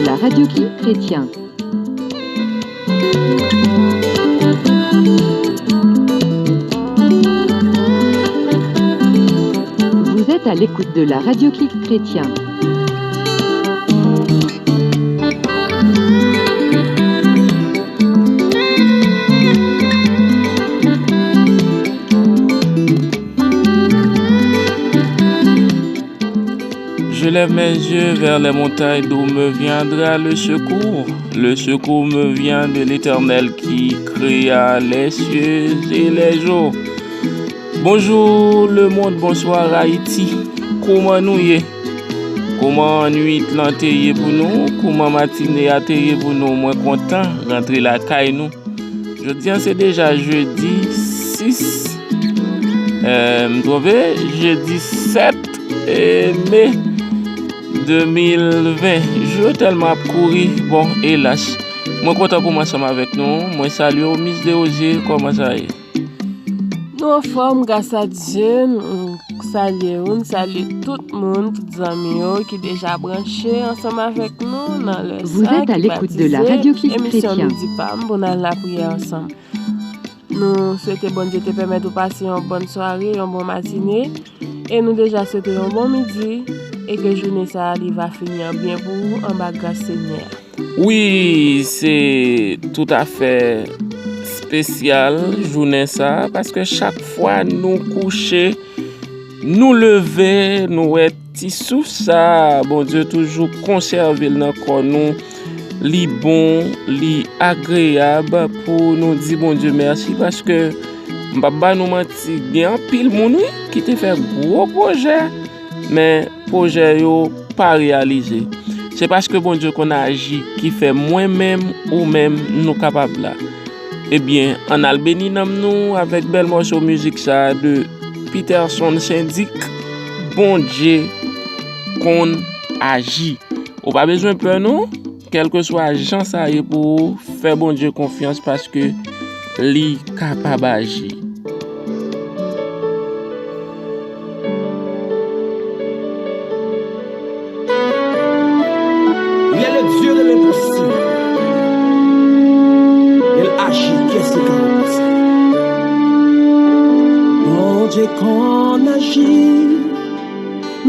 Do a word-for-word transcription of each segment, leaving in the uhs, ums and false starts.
La radio Clic Chrétien. Vous êtes à l'écoute de la radio Clic Chrétien. Je lève mes yeux vers les montagnes, d'où me viendra le secours. Le secours me vient de l'Éternel qui créa les cieux et les eaux. Bonjou lemonn, bonswa Ayiti. Kouman nou ye? Kouman nwit lan te ye pou nou? Kouman matine a te ye pou nou? Mwen kontan rantre lakay nou. Jodi a se deja jedi sis, eh, m twonpe, jedi sèt, eh, me de mil ven. Jou yo tèlman ap kouri, bon, elas. Mwen kontan pou m ansanm avèk nou. Mwen salye w, Miss Desrosiers, kòman sa ye? Nou anfòm, gras a Dye. M salye w, m salye tout moun, tout zanmi yo ki deja branche ansanm avèk nou nan lè Vous sa êtes à ki l'écoute de la batize radio Clic emisyon Chrétien. Midi pa m pou n al lapriyè ansanm. Nou swete Bondye te pèmèt ou pase yon bòn sware, yon bon matine, e nou deja swete yon bon midi, e ke jounen sa a li va fini an byen pou ou anba gras Senyè a. Wi, se toutafè espesyal jounen sa a, paske chak fwa nou kouche, nou leve, nou wè ti souf sa a, Bondye toujou konsève l nan kò nou. Li bon, li agreyab pou nou di Bondye mèsi, paske m p ap ba nou manti, gen anpil moun, wi, ki te fè gwo pwojè, men pwojè yo pa reyalize. Se paske Bondye konn aji ki fè mwen menm, ou menm, nou kapab la. Ebyen, ann al beni nanm nou avèk bèl mòso mizik sa a de Peterson Sendik, Bondye konn aji. Ou pa bezwen pè non, kèlkeswa jan sa ye pou ou, fè Bondye konfyans paske li kapab aji. Il est le Dieu de l'impossible. Il agit, qu'est-ce qui est impossible? Bondye konn aji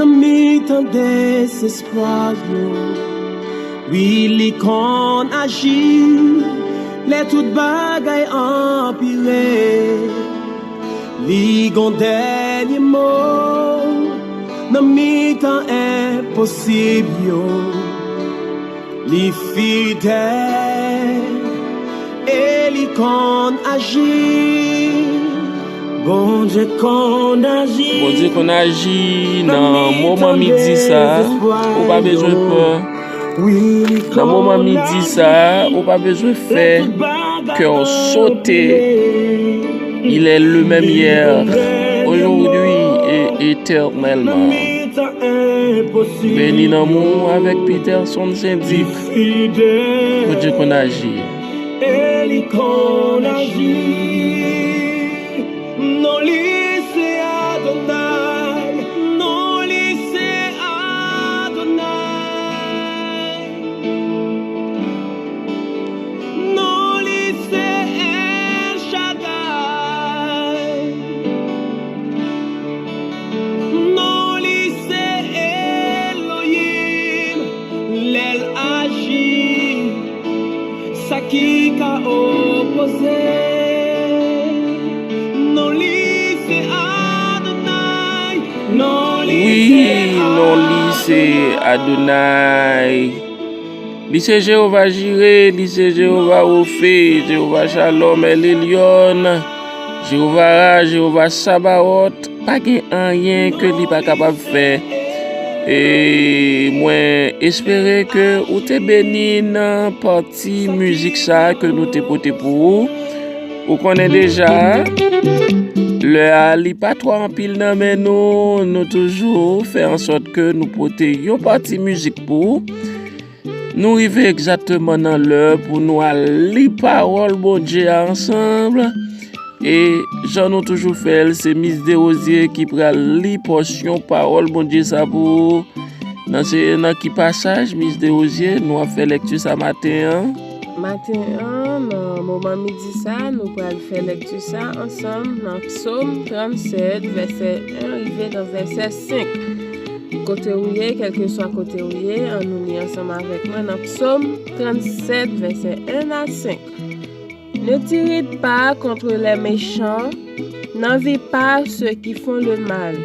nan mitan dezespwa yo. Wi, li konn aji lè tout bagay anpire. Li gon dènye mo nan mitan enposib yo. Li fidèl e li konn aji. Bondye konn aji. Bondye konn aji nan moman midi sa a. Ou pa bezwen pè. Nan moman midi sa a, ou pa bezwen fè kè w sote. Il est le même hier, aujourd'hui et éternellement. Beni nanm ou avèk Peterson Sendik. Bondye konn aji. E li konn aji. Non li se Adonay. Non li se Adonay. Non li se El Shaddai. Non li se Elohim. Lè l aji, sa ki ka opoze? Non li se Adonai. Non li se Wi, non li se Adonai. Li se Jewova Jire, li se Jewova Wofe, Jewova Shalom, El Elyon, Jewova Ra, Jewova Sabaot. Pa gen anyen ke li pa kapab fè. E mwen espere ke ou te beni nan pati mizik sa a ke nou te pote pou ou. Ou konnen deja, lè a li pa twò anpil nan men nou, nou toujou fè ansòt ke nou pote yon pati mizik pou ou. Nou rive egzakteman nan lè pou nou al li pawòl Bondye a ansanm. E jan nou toujou fè l, se Miss Desrosiers ki pral li pòsyon pawòl Bondye sa pou ou. Nan se nan ki pasaj, Miss Desrosiers, nou ap fè lèkti sa maten an? Maten an, nan moman midi sa, nou pral fè lèkti sa ansanm nan Psaume tranntsèt, vèsè en rive nan vèsè senk. Kote ou ye, kèlkeswa kote ou ye, ann nou li ansanm avèk mwen nan Psaume tranntsèt, vèsè en a senk. Ne t'irrite pas contre les méchants, n'envie pas ceux qui font le mal,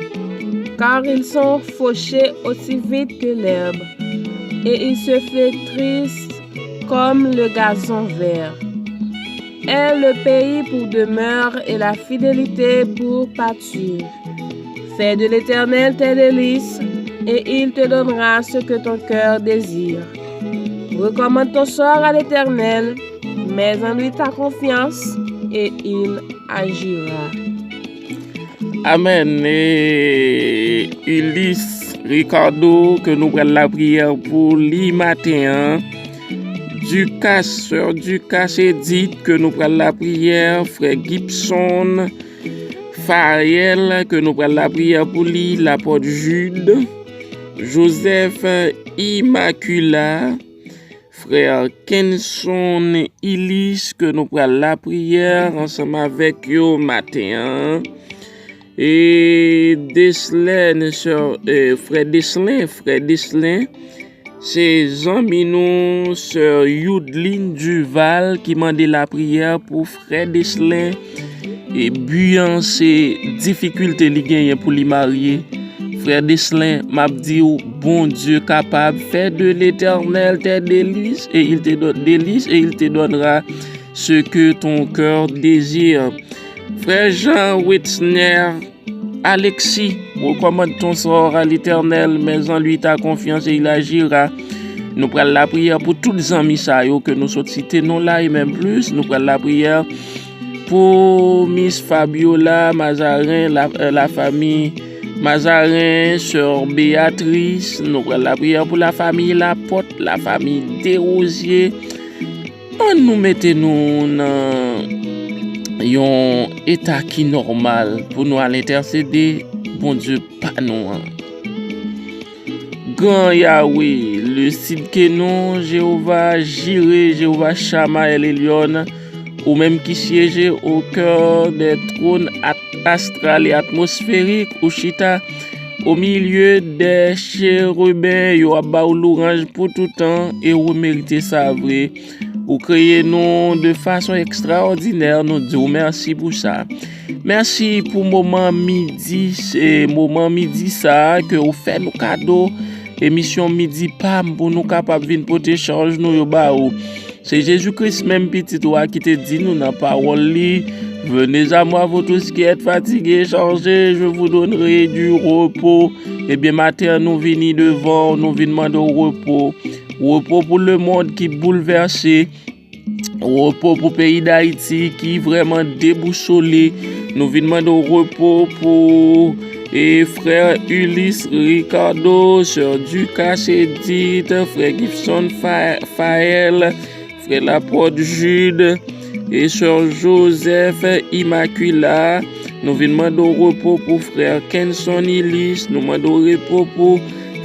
car ils sont fauchés aussi vite que l'herbe, et ils se flétrissent comme le gazon vert. Aie le pays pour demeure et la fidélité pour pâture. Fais de l'Éternel tes délices, et il te donnera ce que ton cœur désire. Recommande ton sort à l'Éternel, mets en lui ta confiance, et il agira. Amèn. E Ulysse Ricardo, ke nou pral lapriyè pou li maten an. Ducasse, sè Ducasse Edith, ke nou pral lapriyè. Frè Gibson Farel, ke nou pral lapriyè pou li. Lapòt Jude, Joseph Immacula, frè Kenson Illis, ke nou pral lapriyè ansanm avèk yo maten an. E Deslèn, sè, e, frè Deslèn, frè Deslèn, se zanmi nou, sè Youdline Duval, ki mande lapriyè pou frè Deslèn. E Buyan, se difikilte li genyen pou li marye. Frè Deslèn, m ap di w, Bondye kapab. Fais de l'Éternel tes délices, et il te donne, délices, et il te donnera ce que ton cœur désire. Frè Jean Witner Alexis, recommande ton sort à l'Éternel, mets en lui ta confiance et il agira. Nou pral lapriyè pou tout zanmi sa yo ke nou sot site non la e menm plis. Nou pral lapriyè pou Miss Fabiola Mazarin, la, euh, la famille Mazarin, sè Béatrice. Nou pral lapriyè pou la famille Laporte, la famille Desrosiers. Ann nou mete nou nan yon eta ki nòmal pou nou al entèsede Bondye pa nou an. Gran Yahweh, le Tsidkenu, Jewova Jire, Jewova Shama El Elyon, ou menm ki siyeje au cœur des trônes at-, astral et atmosphérique, ou chita au milieu des chérubins, yo ap ba w louranj pou tout tan, e ou merite sa vre. Ou kreye nou de fason ekstraòdinè, nou di w mèsi pou sa. Mèsi pou moman midi, se moman midi sa a ke ou fè nou kado. Emisyon Midi Pa m pou nou kapab vin pote chaj nou yo ba ou. Se Jezi Kris menm Pitit ou a ki te di nou nan pawòl li, Venez à moi, vous tous qui êtes fatigués et chargés, je vous donnerai du repos. Ebyen, maten an, nou vini devan w, nou vin mande w repo. Repo pou lemonn ki boulvèse. Repo pou peyi Dayiti ki vrèman debousole. Nou vin mande w repo pou, e, frè Ulysse Ricardo, sè Ducasse Edith, frè Gibson Fa-, Faël, frè Laporte Jude, e sè Joseph Immacula. Nou vin mande w repo pou frè Kenson Illis. Nou mande w repo pou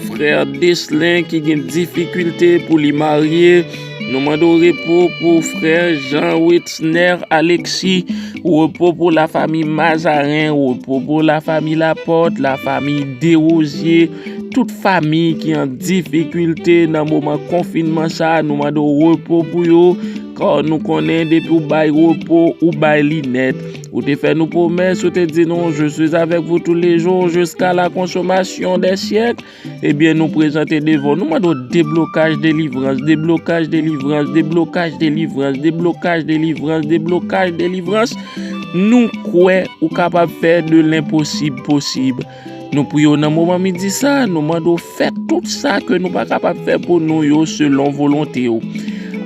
frè Deslin ki gen difikilte pou li marye. Nou mande w repo pou frè Jean Witner Alexis, repo pou lafanmi Mazarin, repo pou lafanmi Laporte, lafanmi Desrosiers, tout fanmi ki an difikilte nan moman konfinman sa a, nou mande w repo pou yo, kò nou konnen depi w bay repo, ou bay li nèt. Ou te fè nou pwomès, ou te di nou, Je suis avec vous tous les jours jusqu'à la consommation des siècles. Ebyen, nou prezante devan w. Nou mande w deblokaj delivrans, deblokaj delivrans, deblokaj delivrans, deblokaj delivrans, deblokaj delivrans. Nou kwè ou kapab fè de lenposib posib. Nou priye w nan moman midi sa a, nou mande w fè tout sa ke nou pa kapab fè pou nou yo selon volonte w.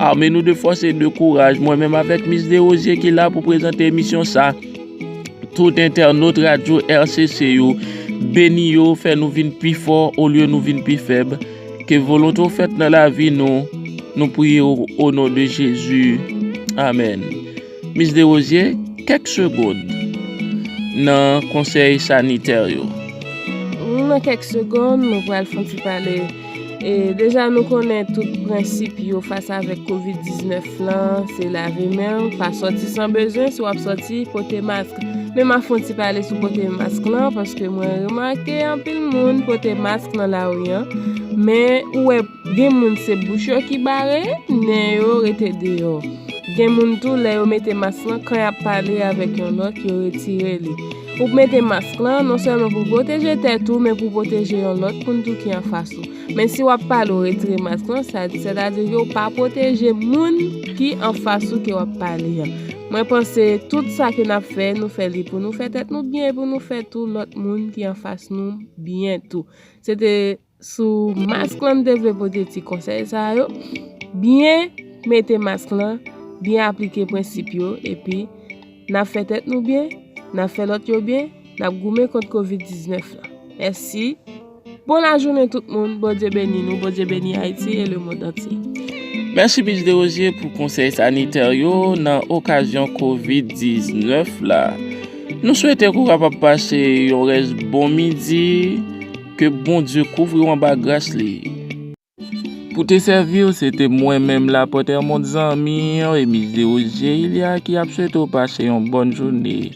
Ame nou de fòs e de kouraj. Mwen menm avèk Miss Desrosiers ki la pou prezante emisyon sa. Tout entènot radyo R C C yo, beni yo, fè nou vin pi fò olye nou vin pi fèb. Ke volonte w fèt nan lavi nou. Nou priye w o non de Jezi. Amèn. Miss Desrosiers, kèk segonn nan konsèy sanitè yo. Nan kèk segonn, nou pral fè yon ti pale E deja nou konnen tout prensip yo fas avèk kovid diznèf lan, se lave men w, pa sòti san bezwen, si w ap sòti, pote mask. Men m ap fè yon ti pale sou pote mask lan, paske mwen remake anpil moun pote mask nan lari an, men ou wè gen moun se bouch yo ki bare, nen yo rete deyò. Gen moun tou, lè yo mete mask lan, kan y ap pale avèk yon lòt, yo retire li. Ou mete mask lan, non sèlman pou pwoteje tèt ou, men pou pwoteje yon lòt moun tou ki anfas ou. Men si w ap pale, ou retire mask lan, sa, sètadi ke w pa pwoteje moun ki anfas ou ke w ap pale an. Mwen panse tout sa ke n ap fè, nou fè li pou nou fè tèt nou byen, pou nou fè tou lòt moun ki anfas nou byen tou. Se te sou mask lan m te vle pote ti konsèy sa yo. Byen mete mask lan, byen aplike prensip yo, epi n ap fè tèt nou byen, n ap fè lòt yo byen, n ap goumen kont kovid diznèf lan. Mèsi. Bon lajounen tout moun, Bondye beni nou, Bondye beni Ayiti e lemonn antye. Mèsi Miss Desrosiers pou konsèy sanitè yo nan okazyon kovid diznèf la. Nou swete ke w kapab pase yon rès bon midi, ke Bondye kouvri w anba gras li. Pou te sèvi w, se te mwen menm Lapòt Hermond Zanmi, Emis Desrosiers Ilya ki ap swete w pase yon bòn jounen.